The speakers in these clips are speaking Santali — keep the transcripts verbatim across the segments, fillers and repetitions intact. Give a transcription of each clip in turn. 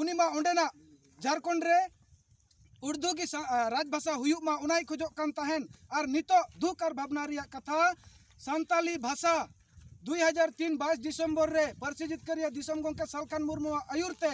ᱩᱱᱤ ᱢᱟ ᱚᱸᱰᱮᱱᱟᱜ ᱡᱷᱟᱲᱠᱷᱚᱸᱰ ᱨᱮ ᱩᱨᱫᱩ ᱜᱮ ᱥᱟ- ᱟ, ᱨᱟᱡᱽ ᱵᱷᱟᱥᱟ ᱦᱩᱭᱩᱜ ᱢᱟ, ᱚᱱᱟᱭ ᱠᱷᱚᱡᱚᱜ ᱠᱟᱱ ᱛᱟᱦᱮᱱ᱾ ᱟᱨ ᱱᱤᱛᱚᱜ ᱫᱩᱠ ᱟᱨ ᱵᱷᱟᱵᱽᱱᱟ ᱨᱮᱭᱟᱜ ᱠᱟᱛᱷᱟ, ᱥᱟᱱᱛᱟᱞᱤ ᱵᱷᱟᱥᱟ ᱫᱩᱭ ᱦᱟᱡᱟᱨ ᱛᱤᱱ ᱵᱟᱭᱤᱥ ᱰᱤᱥᱮᱢᱵᱚᱨ ᱨᱮ ᱯᱟᱹᱨᱥᱤ ᱡᱤᱛᱠᱟᱹᱨᱤᱭᱟᱹ ᱫᱤᱥᱚᱢ ᱜᱚᱢᱠᱮ ᱥᱟᱞᱠᱷᱟᱱ ᱢᱩᱨᱢᱩᱣᱟᱜ ᱟᱹᱭᱩᱨ ᱛᱮ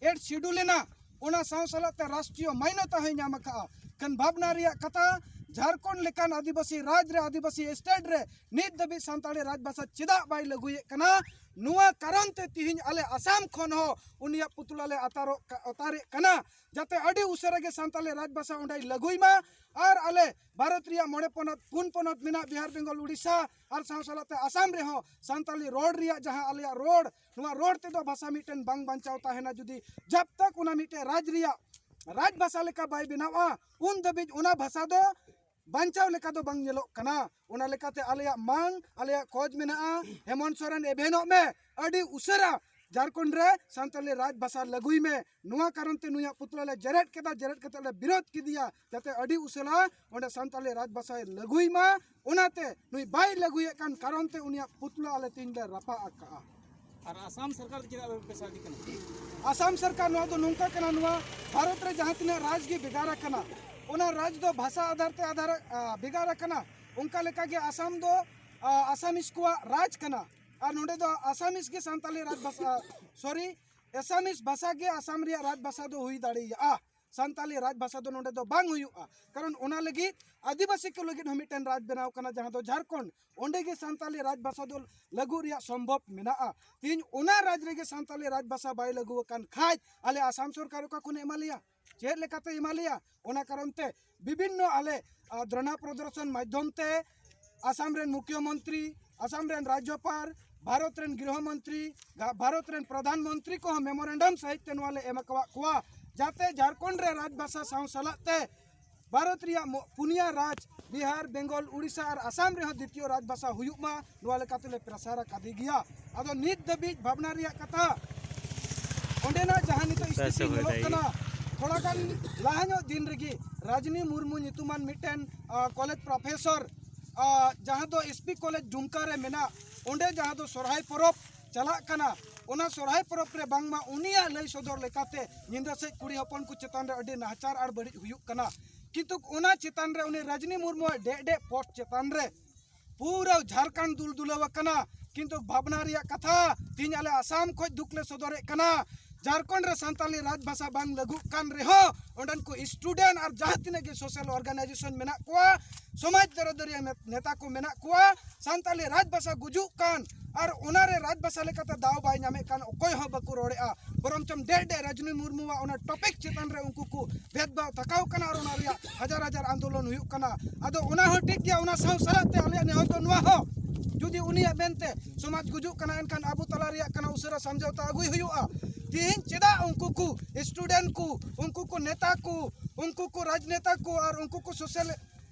ᱮᱰ ᱥᱤᱰᱩᱞ ᱮᱱᱟ᱾ ᱚᱱᱟ ᱥᱟᱶ ᱥᱟᱞᱟᱜ ᱛᱮ ᱨᱟᱥᱴᱨᱤᱭᱚ ᱢᱟᱱᱭᱚᱛᱟ ᱦᱚᱸᱭ ᱧᱟᱢ ᱟᱠᱟᱫᱼᱟ᱾ ᱠᱷᱟᱱ ᱵᱷᱟᱵᱽᱱᱟ ᱨᱮᱭᱟᱜ ᱠᱟᱛᱷᱟ, ᱡᱷᱟᱲᱠᱷᱚᱸᱰ ᱞᱮᱠᱟᱱ ᱟᱹᱫᱤᱵᱟᱹᱥᱤ ᱨᱟᱡᱽ ᱨᱮ, ᱟᱹᱫᱤᱵᱟᱹᱥᱤ ᱥᱴᱮᱴ ᱨᱮ ᱱᱤᱛ ᱫᱷᱟᱹᱵᱤᱡ ᱥᱟᱱᱛᱟᱲᱤ ᱨᱟᱡᱽ ᱵᱷᱟᱥᱟ ᱪᱮᱫᱟᱜ ᱵᱟᱭ ᱞᱟᱹᱜᱩᱭᱮᱫ ᱠᱟᱱᱟ? ᱱᱚᱣᱟ ᱠᱟᱨᱚᱱ ᱛᱮ ᱛᱤᱦᱤᱧ ᱟᱞᱮ ᱟᱥᱟᱢ ᱠᱷᱚᱱ ᱦᱚᱸ ᱩᱱᱤᱭᱟᱜ ᱯᱩᱛᱞᱟ ᱞᱮ ᱟᱛᱟᱨᱚᱜ ᱠᱟ- ᱟᱛᱟᱨᱮᱫ ᱠᱟᱱᱟ, ᱡᱟᱛᱮ ᱟᱹᱰᱤ ᱩᱥᱟᱹᱨᱟ ᱜᱮ ᱥᱟᱱᱛᱟᱲᱤ ᱨᱟᱡᱽ ᱵᱷᱟᱥᱟ ᱚᱸᱰᱮᱭ ᱞᱟᱹᱜᱩᱭ ᱢᱟ᱾ ᱟᱨ ᱟᱞᱮ ᱵᱷᱟᱨᱚᱛ ᱨᱮᱭᱟᱜ ᱢᱚᱬᱮ ᱯᱚᱱᱚᱛ, ᱯᱩᱱ ᱯᱚᱱᱚᱛ ᱢᱮᱱᱟᱜ ᱵᱤᱦᱟᱨ, ᱵᱮᱝᱜᱚᱞ, ᱩᱲᱤᱥᱥᱟ ᱟᱨ ᱥᱟᱶ ᱥᱟᱞᱟᱜ ᱛᱮ ᱟᱥᱟᱢ ᱨᱮᱦᱚᱸ ᱥᱟᱱᱛᱟᱲᱤ ᱨᱚᱲ ᱨᱮᱭᱟᱜ ᱡᱟᱦᱟᱸ ᱟᱞᱮᱭᱟᱜ ᱨᱚᱲ, ᱱᱚᱣᱟ ᱨᱚᱲ ᱛᱮᱫᱚ ᱵᱷᱟᱥᱟ ᱢᱤᱫᱴᱮᱱ ᱵᱟᱝ ᱵᱟᱧᱪᱟᱣ ᱛᱟᱦᱮᱱᱟ᱾ ᱡᱩᱫᱤ ᱡᱟᱵ ᱛᱟᱠ ᱚᱱᱟ ᱢᱤᱫᱴᱮᱱ ᱨᱟᱡᱽ ᱨᱮᱭᱟᱜ ᱨᱟᱡᱽ ᱵᱷᱟᱥᱟ ᱞᱮᱠᱟ ᱵᱟᱭ ᱵᱮᱱᱟᱣᱟ, ᱩᱱ ᱫᱷᱟᱹᱵᱤᱡ ᱚᱱᱟ ᱵᱷᱟᱥᱟ ᱫᱚ ᱵᱟᱧᱪᱟᱣ ᱞᱮᱠᱟ ᱫᱚ ᱵᱟᱝ ᱧᱮᱞᱚᱜ ᱠᱟᱱᱟ᱾ ᱚᱱᱟ ᱞᱮᱠᱟᱛᱮ ᱟᱞᱮᱭᱟᱜ ᱢᱟᱝ, ᱟᱞᱮᱭᱟᱜ ᱠᱷᱚᱡᱽ ᱢᱮᱱᱟᱜᱼᱟ, ᱦᱮᱢᱚᱱᱛ ᱥᱚᱨᱮᱱ ᱮᱵᱷᱮᱱᱚᱜ ᱢᱮ, ᱟᱹᱰᱤ ᱩᱥᱟᱹᱨᱟ ᱡᱷᱟᱲᱠᱷᱚᱸᱰ ᱨᱮ ᱥᱟᱱᱛᱟᱲᱤ ᱨᱟᱡᱽ ᱵᱷᱟᱥᱟ ᱞᱟᱹᱜᱩᱭ ᱢᱮ᱾ ᱱᱚᱣᱟ ᱠᱟᱨᱚᱱ ᱛᱮ ᱱᱩᱭᱟᱜ ᱯᱩᱛᱞᱟ ᱞᱮ ᱡᱮᱨᱮᱫ ᱠᱮᱫᱟ, ᱡᱮᱨᱮᱫ ᱠᱟᱛᱮ ᱞᱮ ᱵᱤᱨᱳᱫ ᱠᱮᱫᱮᱭᱟ, ᱡᱟᱛᱮ ᱟᱹᱰᱤ ᱩᱥᱟᱹᱨᱟ ᱚᱸᱰᱮ ᱥᱟᱱᱛᱟᱲᱤ ᱨᱟᱡᱽ ᱵᱷᱟᱥᱟᱭ ᱞᱟᱹᱜᱩᱭ ᱢᱟ᱾ ᱚᱱᱟᱛᱮ ᱱᱩᱭ ᱵᱟᱭ ᱞᱟᱹᱜᱩᱭᱮᱫ ᱠᱟᱱ ᱠᱟᱨᱚᱱ ᱛᱮ ᱩᱱᱤᱭᱟᱜ ᱯᱩᱛᱞᱟ ᱟᱞᱮ ᱛᱮᱦᱮᱧ ᱞᱮ ᱨᱟᱯᱟᱜ ᱟᱠᱟᱜᱼᱟ᱾ ᱟᱨ ᱟᱥᱟᱢ ᱥᱚᱨᱠᱟᱨ ᱫᱚ ᱪᱮᱫᱟᱜ ᱵᱟᱯᱮ ᱥᱟᱹᱦᱤ ᱠᱟᱱᱟ? ᱟᱥᱟᱢ ᱥᱚᱨᱠᱟᱨ, ᱱᱚᱣᱟ ᱫᱚ ᱱᱚᱝᱠᱟ ᱠᱟᱱᱟ, ᱱᱚᱣᱟ ᱵᱷᱟᱨᱚᱛ ᱨᱮ ᱡᱟᱦᱟᱸ ᱛᱤᱱᱟᱹᱜ ᱨᱟᱡᱽ ᱜᱮ ᱵᱷᱮᱜᱟᱨ ᱟᱠᱟᱱᱟ, ᱚᱱᱟ ᱨᱟᱡᱽ ᱫᱚ ᱵᱷᱟᱥᱟ ᱟᱫᱷᱟᱨ ᱛᱮ ᱟᱫᱷᱟᱨ, ᱟ, ᱵᱷᱮᱜᱟᱨ ᱟᱠᱟᱱᱟ᱾ ᱚᱱᱠᱟ ᱞᱮᱠᱟᱜᱮ ᱟᱥᱟᱢ ᱫᱚ, ᱟ, ᱟᱥᱟᱢᱤᱥ ᱠᱚᱣᱟᱜ ᱨᱟᱡᱽ ᱠᱟᱱᱟ᱾ ᱟᱨ ᱱᱚᱰᱮ ᱫᱚ ᱟᱥᱟᱢᱤᱥ ᱜᱮ ᱥᱟᱱᱛᱟᱲᱤ ᱨᱟᱡᱽ ᱵᱷᱟᱥᱟ, ᱥᱚᱨᱤ, ᱟᱥᱟᱢᱤᱥ ᱵᱷᱟᱥᱟ ᱜᱮ ᱟᱥᱟᱢ ᱨᱮᱭᱟᱜ ᱨᱟᱡᱽ ᱵᱷᱟᱥᱟ ᱫᱚ ᱦᱩᱭ ᱫᱟᱲᱮᱭᱟᱜᱼᱟ᱾ ᱥᱟᱱᱛᱟᱲᱤ ᱨᱟᱡᱽ ᱵᱷᱟᱥᱟ ᱫᱚ ᱱᱚᱰᱮ ᱫᱚ ᱵᱟᱝ ᱦᱩᱭᱩᱜᱼᱟ᱾ ᱠᱟᱨᱚᱱ ᱚᱱᱟ ᱞᱟᱹᱜᱤᱫ ᱟᱹᱫᱤᱵᱟᱹᱥᱤ ᱠᱚ ᱞᱟᱹᱜᱤᱫ ᱦᱚᱸ ᱢᱤᱫᱴᱮᱱ ᱨᱟᱡᱽ ᱵᱮᱱᱟᱣ ᱠᱟᱱᱟ, ᱡᱟᱦᱟᱸ ᱫᱚ ᱡᱷᱟᱲᱠᱷᱚᱸᱰ᱾ ᱚᱸᱰᱮ ᱜᱮ ᱥᱟᱱᱛᱟᱲᱤ ᱨᱟᱡᱽ ᱵᱷᱟᱥᱟ ᱫᱚ ᱞᱟᱹᱜᱩ ᱨᱮᱭᱟᱜ ᱥᱚᱢᱵᱷᱚᱵ ᱢᱮᱱᱟᱜᱼᱟ᱾ ᱛᱮᱦᱮᱧ ᱚᱱᱟ ᱨᱟᱡᱽ ᱨᱮᱜᱮ ᱥᱟᱱᱛᱟᱲᱤ ᱨᱟᱡᱽ ᱵᱷᱟᱥᱟ ᱵᱟᱭ ᱞᱟᱹᱜᱩ ᱟᱠᱟᱱ ᱠᱷᱟᱡ, ᱟᱞᱮ ᱟᱥᱟᱢ ᱥᱚᱨᱠᱟᱨ ᱚᱠᱟ ᱠᱷᱚᱱᱮ ᱮᱢᱟ ᱞᱮᱭᱟ? ᱪᱮᱫ ᱞᱮᱠᱟᱛᱮ ᱮᱢᱟ ᱞᱮᱭᱟ? ᱚᱱᱟ ᱠᱟᱨᱚᱱ ᱛᱮ ᱵᱤᱵᱷᱤᱱᱱᱚ ᱟᱞᱮ, ᱟ, ᱫᱷᱚᱨᱱᱟ ᱯᱨᱚᱫᱚᱨᱥᱚᱱ ᱢᱟᱫᱽᱫᱷᱚᱢ ᱛᱮ ᱟᱥᱟᱢ ᱨᱮᱱ ᱢᱩᱠᱷᱭᱚ ᱢᱚᱱᱛᱨᱤ, ᱟᱥᱟᱢ ᱨᱮᱱ ᱨᱟᱡᱽᱡᱚᱯᱟᱞ, ᱵᱷᱟᱨᱚᱛ ᱨᱮᱱ ᱜᱨᱤᱦᱚ ᱢᱚᱱᱛᱨᱤ, ᱜᱟ- ᱵᱷᱟᱨᱚᱛ ᱨᱮᱱ ᱯᱨᱚᱫᱷᱟᱱ ᱢᱚᱱᱛᱨᱤ ᱠᱚᱦᱚᱸ ᱢᱮᱢᱳᱨᱮᱱᱰᱟᱢ ᱥᱟᱹᱦᱤᱡ ᱛᱮ ᱱᱚᱣᱟ ᱞᱮ ᱮᱢ ᱟᱠᱟᱣᱟᱫ ᱠᱚᱣᱟ, ᱡᱟᱛᱮ ᱡᱷᱟᱲᱠᱷᱚᱸᱰ ᱨᱮ ᱨᱟᱡᱽ ᱵᱷᱟᱥᱟ ᱥᱟᱶ ᱥᱟᱞᱟᱜ ᱛᱮ ᱵᱷᱟᱨᱚᱛ ᱨᱮᱭᱟᱜ ᱢᱚ- ᱯᱩᱱᱭᱟ ᱨᱟᱡᱽ, ᱵᱤᱦᱟᱨ, ᱵᱮᱝᱜᱚᱞ, ᱩᱲᱤᱥᱥᱟ ᱟᱨ ᱟᱥᱟᱢ ᱨᱮᱦᱚᱸ ᱫᱤᱛᱤᱭᱚ ᱨᱟᱡᱽ ᱵᱷᱟᱥᱟ ᱦᱩᱭᱩᱜ ᱢᱟ, ᱱᱚᱣᱟ ᱞᱮᱠᱟ ᱛᱮᱞᱮ ᱯᱨᱮᱥᱟᱨ ᱟᱠᱟᱫᱮ ᱜᱮᱭᱟ᱾ ᱟᱫᱚ ᱱᱤᱛ ᱫᱷᱟᱹᱵᱤᱡ ᱵᱷᱟᱵᱽᱱᱟ ᱨᱮᱭᱟᱜ ᱠᱟᱛᱷᱟ, ᱚᱸᱰᱮᱱᱟᱜ ᱡᱟᱦᱟᱸ ᱱᱤᱛᱚᱜ ᱥᱛᱷᱤᱛᱤ ᱧᱮᱞᱚᱜ ᱠᱟᱱᱟ, ᱛᱷᱚᱲᱟ ᱜᱟᱱ ᱞᱟᱦᱟ ᱧᱚᱜ ᱫᱤᱱ ᱨᱮᱜᱮ ᱨᱟᱡᱽᱱᱤ ᱢᱩᱨᱢᱩ ᱧᱩᱛᱩᱢᱟᱱ ᱢᱤᱫᱴᱮᱱ, ᱟ, ᱠᱚᱞᱮᱡᱽ ᱯᱨᱚᱯᱷᱮᱥᱚᱨ, ᱟ, ᱡᱟᱦᱟᱸ ᱫᱚ ᱮᱥ ᱯᱤ ᱠᱚᱞᱮᱡᱽ ᱰᱩᱢᱠᱟ ᱨᱮ ᱢᱮᱱᱟᱜ, ᱚᱸᱰᱮ ᱡᱟᱦᱟᱸ ᱫᱚ ᱥᱚᱨᱦᱟᱭ ᱯᱚᱨᱚᱵᱽ ᱪᱟᱞᱟᱜ ᱠᱟᱱᱟ, ᱚᱱᱟ ᱥᱚᱨᱦᱟᱭ ᱯᱚᱨᱚᱵᱽ ᱨᱮ ᱵᱟᱝᱢᱟ ᱩᱱᱤᱭᱟᱜ ᱞᱟᱹᱭ ᱥᱚᱫᱚᱨ ᱞᱮᱠᱟᱛᱮ ᱧᱤᱫᱟᱹ ᱥᱮᱫ ᱠᱩᱲᱤ ᱦᱚᱯᱚᱱ ᱠᱚ ᱪᱮᱛᱟᱱ ᱨᱮ ᱟᱹᱰᱤ ᱱᱟᱦᱟᱪᱟᱨ ᱟᱨ ᱵᱟᱹᱲᱤᱡ ᱦᱩᱭᱩᱜ ᱠᱟᱱᱟ᱾ ᱠᱤᱱᱛᱩ ᱚᱱᱟ ᱪᱮᱛᱟᱱ ᱨᱮ ᱩᱱᱤ ᱨᱟᱡᱽᱱᱤ ᱢᱩᱨᱢᱩᱣᱟᱜ ᱰᱮᱜ ᱰᱮᱜ ᱯᱳᱥᱴ ᱪᱮᱛᱟᱱ ᱨᱮ ᱯᱩᱨᱟᱹ ᱡᱷᱟᱲᱠᱷᱚᱸᱰ ᱫᱩᱞ ᱫᱩᱞᱟᱹᱣ ᱟᱠᱟᱱᱟ᱾ ᱠᱤᱱᱛᱩ ᱵᱷᱟᱵᱽᱱᱟ ᱨᱮᱭᱟᱜ ᱠᱟᱛᱷᱟ, ᱛᱮᱦᱮᱧ ᱟᱞᱮ ᱟᱥᱟᱢ ᱠᱷᱚᱱ ᱫᱩᱠ ᱞᱮ ᱥᱚᱫᱚᱨᱮᱫ ᱠᱟᱱᱟ᱾ ᱡᱷᱟᱲᱠᱷᱚᱸᱰ ᱨᱮ ᱥᱟᱱᱛᱟᱞᱤ ᱨᱟᱡᱽ ᱵᱷᱟᱥᱟ ᱵᱟᱝ ᱞᱟᱹᱜᱩᱜ ᱠᱟᱱ ᱨᱮᱦᱚᱸ, ᱚᱸᱰᱮᱱ ᱠᱚ ᱥᱴᱩᱰᱮᱱᱴ ᱟᱨ ᱡᱟᱦᱟᱸ ᱛᱤᱱᱟᱹᱜ ᱜᱮ ᱥᱳᱥᱟᱞ ᱚᱨᱜᱟᱱᱟᱭᱡᱮᱥᱚᱱ ᱢᱮᱱᱟᱜ ᱠᱚᱣᱟ, ᱥᱚᱢᱟᱡᱽ ᱫᱚᱨᱚᱫᱟᱹᱨᱤᱭᱟᱹ ᱱᱮᱛᱟ ᱠᱚ ᱢᱮᱱᱟᱜ ᱠᱚᱣᱟ, ᱥᱟᱱᱛᱟᱞᱤ ᱨᱟᱡᱽ ᱵᱷᱟᱥᱟ ᱜᱩᱡᱩᱜ ᱠᱟᱱ ᱟᱨ ᱚᱱᱟᱨᱮ ᱨᱟᱡᱽ ᱵᱷᱟᱥᱟ ᱞᱮᱠᱟᱛᱮ ᱫᱟᱣ ᱵᱟᱭ ᱧᱟᱢᱮᱫ ᱠᱟᱱ, ᱚᱠᱚᱭ ᱦᱚᱸ ᱵᱟᱠᱚ ᱨᱚᱲᱮᱫᱼᱟ᱾ ᱵᱚᱨᱚᱝ ᱪᱚᱢ ᱰᱮ ᱰᱮ ᱨᱟᱡᱽᱱᱤ ᱢᱩᱨᱢᱩᱣᱟᱜ ᱚᱱᱟ ᱴᱚᱯᱤᱠ ᱪᱮᱛᱟᱱ ᱨᱮ ᱩᱱᱠᱩ ᱠᱚ ᱵᱷᱮᱫᱽᱵᱷᱟᱣ ᱛᱷᱟᱠᱟᱣ ᱠᱟᱱᱟ ᱟᱨ ᱚᱱᱟ ᱨᱮᱭᱟᱜ ᱦᱟᱡᱟᱨ ᱦᱟᱡᱟᱨ ᱟᱱᱫᱳᱞᱚᱱ ᱦᱩᱭᱩᱜ ᱠᱟᱱᱟ᱾ ᱟᱫᱚ ᱚᱱᱟ ᱦᱚᱸ ᱴᱷᱤᱠ ᱜᱮᱭᱟ, ᱚᱱᱟ ᱥᱟᱶ ᱥᱟᱞᱟᱜ ᱛᱮ ᱟᱞᱮᱭᱟᱜ ᱱᱮᱦᱚᱨ ᱫᱚ ᱱᱚᱣᱟ ᱦᱚᱸ, ᱡᱩᱫᱤ ᱩᱱᱤᱭᱟᱜ ᱢᱮᱱᱛᱮ ᱥᱚᱢᱟᱡᱽ ᱜᱩᱡᱩᱜ ᱠᱟᱱᱟ, ᱮᱱᱠᱷᱟᱱ ᱟᱵᱚ ᱛᱟᱞᱟ ᱨᱮᱭᱟᱜ ᱠᱟᱱᱟ ᱩᱥᱟᱹᱨᱟ ᱥᱟᱢᱡᱷᱟᱣᱛᱟ ᱟᱹᱜᱩᱭ ᱦᱩᱭᱩᱜᱼᱟ᱾ ᱛᱮᱦᱮᱧ ᱪᱮᱫᱟᱜ ᱩᱱᱠᱩ ᱠᱚ ᱥᱴᱩᱰᱮᱱᱴ ᱠᱚ, ᱩᱱᱠᱩ ᱠᱚ ᱱᱮᱛᱟ ᱠᱚ, ᱩᱱᱠᱩ ᱠᱚ ᱨᱟᱡᱽᱱᱮᱛᱟ ᱠᱚ ᱟᱨ ᱩᱱᱠᱩ ᱠᱚ ᱥᱳᱥᱟᱞ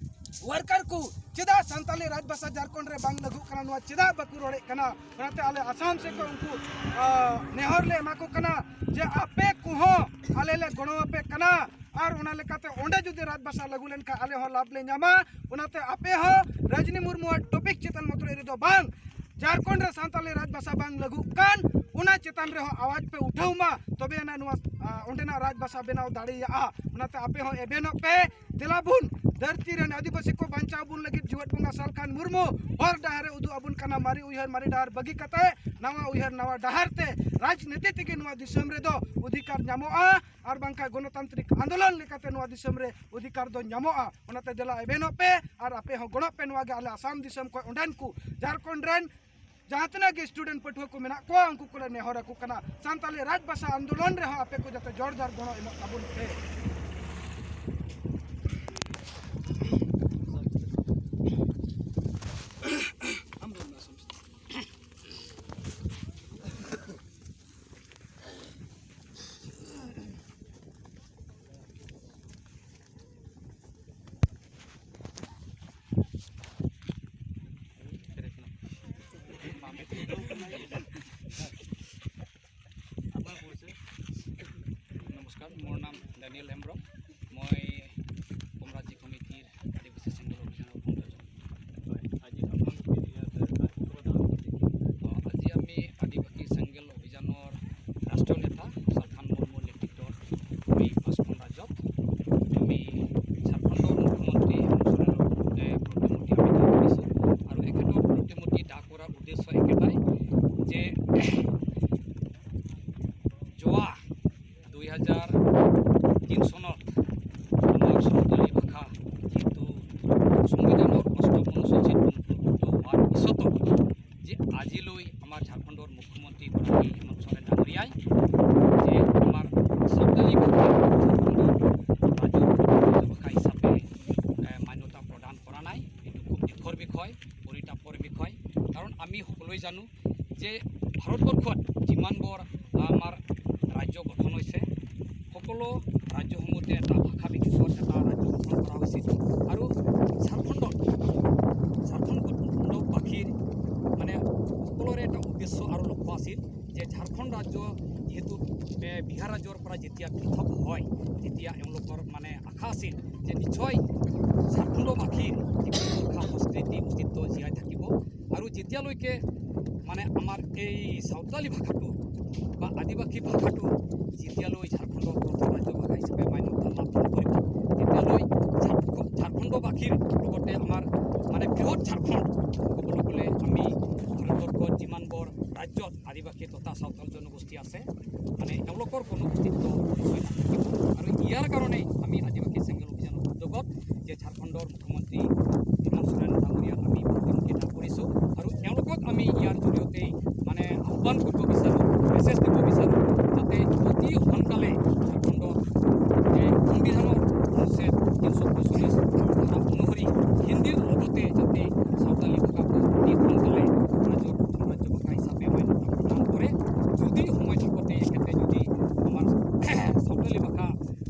ᱣᱟᱨᱠᱟᱨ ᱠᱚ ᱪᱮᱫᱟᱜ ᱥᱟᱱᱛᱟᱞᱤ ᱨᱟᱡᱽ ᱵᱷᱟᱥᱟ ᱡᱷᱟᱲᱠᱷᱚᱸᱰ ᱨᱮ ᱵᱟᱝ ᱞᱟᱹᱜᱩᱜ ᱠᱟᱱᱟ, ᱱᱚᱣᱟ ᱪᱮᱫᱟᱜ ᱵᱟᱠᱚ ᱨᱚᱲᱮᱫ ᱠᱟᱱᱟ? ᱚᱱᱟᱛᱮ ᱟᱞᱮ ᱟᱥᱟᱢ ᱥᱮᱫ ᱠᱷᱚᱱ ᱩᱱᱠᱩ, ᱟ, ᱱᱮᱦᱚᱨ ᱞᱮ ᱮᱢᱟ ᱠᱚ ᱠᱟᱱᱟ ᱡᱮ ᱟᱯᱮ ᱠᱚᱦᱚᱸ ᱟᱞᱮ ᱞᱮ ᱜᱚᱲᱚ ᱟᱯᱮ ᱠᱟᱱᱟ᱾ ᱟᱨ ᱚᱱᱟ ᱞᱮᱠᱟᱛᱮ ᱚᱸᱰᱮ ᱡᱩᱫᱤ ᱨᱟᱡᱽ ᱵᱷᱟᱥᱟ ᱞᱟᱹᱜᱩ ᱞᱮᱱᱠᱷᱟᱱ ᱟᱞᱮ ᱦᱚᱸ ᱞᱟᱵᱷ ᱞᱮ ᱧᱟᱢᱟ᱾ ᱚᱱᱟᱛᱮ ᱟᱯᱮ ᱦᱚᱸ ᱨᱟᱡᱽᱱᱤ ᱢᱩᱨᱢᱩᱣᱟᱜ ᱴᱚᱯᱤᱠ ᱪᱮᱛᱟᱱ ᱢᱚᱛᱨᱚᱡ ᱨᱮᱫᱚ ᱵᱟᱝ, ᱡᱷᱟᱲᱠᱷᱚᱸᱰ ᱨᱮ ᱥᱟᱱᱛᱟᱞᱤ ᱨᱟᱡᱽ ᱵᱷᱟᱥᱟ ᱵᱟᱝ ᱞᱟᱹᱜᱩᱜ ᱠᱟᱱ, ᱚᱱᱟ ᱪᱮᱛᱟᱱ ᱨᱮᱦᱚᱸ ᱟᱣᱟᱡᱽ ᱯᱮ ᱩᱴᱷᱟᱹᱣ ᱢᱟ, ᱛᱚᱵᱮ ᱟᱱᱟᱜ ᱱᱚᱣᱟ, ᱟ, ᱚᱸᱰᱮᱱᱟᱜ ᱨᱟᱡᱽ ᱵᱷᱟᱥᱟ ᱵᱮᱱᱟᱣ ᱫᱟᱲᱮᱭᱟᱜᱼᱟ᱾ ᱚᱱᱟᱛᱮ ᱟᱯᱮ ᱦᱚᱸ ᱮᱵᱷᱮᱱᱚᱜ ᱯᱮ, ᱫᱮᱞᱟ ᱵᱚᱱ ᱫᱷᱟᱹᱨᱛᱤ ᱨᱮᱱ ᱟᱹᱫᱤᱵᱟᱹᱥᱤ ᱠᱚ ᱵᱟᱧᱪᱟᱣ ᱵᱚᱱ ᱞᱟᱹᱜᱤᱫ ᱡᱤᱣᱮᱫ ᱵᱚᱸᱜᱟ ᱥᱟᱞᱠᱷᱟᱱ ᱢᱩᱨᱢᱩ ᱦᱚᱨ ᱰᱟᱦᱟᱨ ᱮ ᱩᱫᱩᱜ ᱟᱵᱚᱱ ᱠᱟᱱᱟ᱾ ᱢᱟᱨᱮ ᱩᱭᱦᱟᱹᱨ, ᱢᱟᱨᱮ ᱰᱟᱦᱟᱨ ᱵᱟᱹᱜᱤ ᱠᱟᱛᱮ ᱱᱟᱣᱟ ᱩᱭᱦᱟᱹᱨ, ᱱᱟᱣᱟ ᱰᱟᱦᱟᱨ ᱛᱮ ᱨᱟᱡᱽᱱᱤᱛᱤ ᱛᱮᱜᱮ ᱱᱚᱣᱟ ᱫᱤᱥᱚᱢ ᱨᱮᱫᱚ ᱚᱫᱷᱤᱠᱟᱨ ᱧᱟᱢᱚᱜᱼᱟ, ᱟᱨ ᱵᱟᱝᱠᱷᱟᱱ ᱜᱚᱱᱚᱛᱟᱱᱛᱨᱤᱠ ᱟᱱᱫᱳᱞᱚᱱ ᱞᱮᱠᱟᱛᱮ ᱱᱚᱣᱟ ᱫᱤᱥᱚᱢ ᱨᱮ ᱚᱫᱷᱤᱠᱟᱨ ᱫᱚ ᱧᱟᱢᱚᱜᱼᱟ᱾ ᱚᱱᱟᱛᱮ ᱫᱮᱞᱟ ᱮᱵᱷᱮᱱᱚᱜ ᱯᱮ ᱟᱨ ᱟᱯᱮ ᱦᱚᱸ ᱜᱚᱲᱚᱜ ᱯᱮ᱾ ᱱᱚᱣᱟ ᱜᱮ ᱟᱞᱮ ᱟᱥᱟᱢ ᱫᱤᱥᱚᱢ ᱠᱷᱚᱱ ᱚᱸᱰᱮᱱ ᱠᱚ ᱡᱷᱟᱲᱠᱷᱚᱸᱰ ᱨᱮᱱ ᱡᱟᱦᱟᱸ ᱛᱤᱱᱟᱹᱜ ᱜᱮ ᱥᱴᱩᱰᱮᱱᱴ ᱯᱟᱹᱴᱷᱩᱣᱟᱹ ᱠᱚ ᱢᱮᱱᱟᱜ ᱠᱚᱣᱟ, ᱩᱱᱠᱩ ᱠᱚᱞᱮ ᱱᱮᱦᱚᱨ ᱟᱠᱚ ᱠᱟᱱᱟ, ᱥᱟᱱᱛᱟᱞᱤ ᱨᱟᱡᱽ ᱵᱷᱟᱥᱟ ᱟᱱᱫᱳᱞᱚᱱ ᱨᱮᱦᱚᱸ ᱟᱯᱮ ᱠᱚ ᱡᱟᱛᱮ ᱡᱚᱲ ᱡᱟᱨ ᱜᱚᱲᱚ ᱮᱢᱚᱜ ᱛᱟᱵᱚᱱ ᱯᱮ᱾ আপোনাৰ পৰিচয়? নমস্কাৰ, মোৰ নাম ডেনিয়েল হেমব্ৰ। হাজাৰ তিন চনত আমাৰ সন্থালী ভাষা যিটো সংবিধানৰ অষ্টম অনুসূচীত অন্তৰ্ভুক্ত হোৱাৰ পিছতো যে আজিলৈ আমাৰ ঝাৰখণ্ডৰ মুখ্যমন্ত্ৰী গৰাকী হিমন্ত চৰেণ ডাঙৰীয়াই যে আমাৰ সন্থালী ভাষা ঝাৰখণ্ডৰ ৰাজ্যৰ ভাষা হিচাপে এ, মান্যতা প্ৰদান কৰা নাই। এইটো খুব দুখৰ বিষয়, পৰিতাপৰ বিষয়। কাৰণ আমি সকলোৱে জানো যে ভাৰতবৰ্ষত যিমানবোৰ আমাৰ ৰাজ্য গঠন হৈছে, সকলো ৰাজ্যসমূহতে এটা ভাষা বিশেষত এটা ৰাজ্য গঠন কৰা হৈছিল। আৰু ঝাৰখণ্ডত, ঝাৰখণ্ডবাসীৰ মানে সকলোৰে এটা উদ্দেশ্য আৰু লক্ষ্য আছিল যে ঝাৰখণ্ড ৰাজ্য যিহেতু এ, বিহাৰ ৰাজ্যৰ পৰা যেতিয়া পৃথক হয়, তেতিয়া এওঁলোকৰ মানে আশা আছিল যে নিশ্চয় ঝাৰখণ্ডবাসীৰ যিটো ভাষা সংস্কৃতি অস্তিত্ব জীয়াই থাকিব। আৰু যেতিয়ালৈকে মানে আমাৰ এই চাওতালী ভাষাটো বা আদিবাসী ভাষাটো যেতিয়ালৈ ঝাৰখণ্ডৰ প্ৰথম ৰাজ্য ভাষা হিচাপে মান্যতা লাভ নকৰিব, তেতিয়ালৈ ঝাৰখ- ঝাৰখণ্ডবাসীৰ লগতে আমাৰ মানে বৃহৎ ঝাৰখণ্ড ক'বলৈ গ'লে আমি ভাৰতবৰ্ষত যিমানবোৰ ৰাজ্যত আদিবাসী তথা চাওতাল জনগোষ্ঠী আছে, মানে তেওঁলোকৰ কোনো অস্তিত্ব হৈ নাথাকিব। আৰু ইয়াৰ কাৰণেই আমি আদিবাসী চেংগেল অভিযানৰ উদ্যোগত যে ঝাৰখণ্ডৰ মুখ্যমন্ত্ৰী হিমন্ত চৰেণ ডাঙৰীয়াক আমি প্ৰতিমুখিতা কৰিছোঁ আৰু তেওঁলোকক আমি ইয়াৰ জৰিয়তেই মানে আহ্বান কৰিব বিচাৰোঁ, মেছেজ দিব বিচাৰোঁ, যাতে অতি সোনকালে ঝাৰখণ্ডত যে সংবিধানৰ অনুচ্ছেদ তিনিশ পঁয়চল্লিছ ধাৰা অনুসৰি হিন্দীৰ লগতে যাতে চাওতালী ভাষাটো অতি সোনকালে ৰাজ্যৰ প্ৰথম ৰাজ্য ভাষা হিচাপে মান্যতা প্ৰদান কৰে। যদি সময় থাকোঁতে এখেতে যদি আমাৰ চাওতালী ভাষা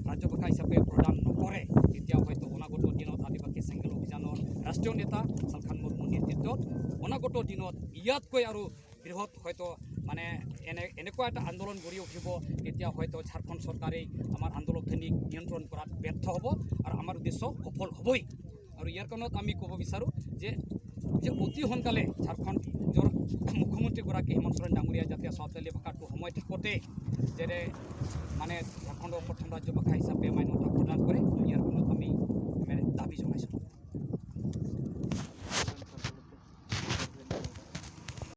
ৰাজ্য ভাষা হিচাপে প্ৰদান নকৰে, তেতিয়া হয়তো অনাগত দিনত আদিবাসী চেংগেল অভিযানৰ ৰাষ্ট্ৰীয় নেতা চালখান মুৰ্মুৰ নেতৃত্বত অনাগত দিনত ইয়াতকৈ আৰু বৃহৎ হয়তো মানে এনে এনেকুৱা এটা আন্দোলন গঢ়ি উঠিব, তেতিয়া হয়তো ঝাৰখণ্ড চৰকাৰেই আমাৰ আন্দোলনখিনি নিয়ন্ত্ৰণ কৰাত ব্যৰ্থ হ'ব আৰু আমাৰ উদ্দেশ্য সফল হ'বই। আৰু ইয়াৰ কাৰণত আমি ক'ব বিচাৰোঁ যে যে অতি সোনকালে ঝাৰখণ্ডৰ মুখ্যমন্ত্ৰীগৰাকী হিমন্ত চৰেণ ডাঙৰীয়া যাতে চাওতালী ভাষাটো সময় থাকোঁতে যেনে মানে ঝাৰখণ্ডৰ প্ৰথম ৰাজ্য ভাষা হিচাপে মান্যতা প্ৰদান কৰে, ইয়াৰ কাৰণত আমি মানে দাবী জনাইছোঁ।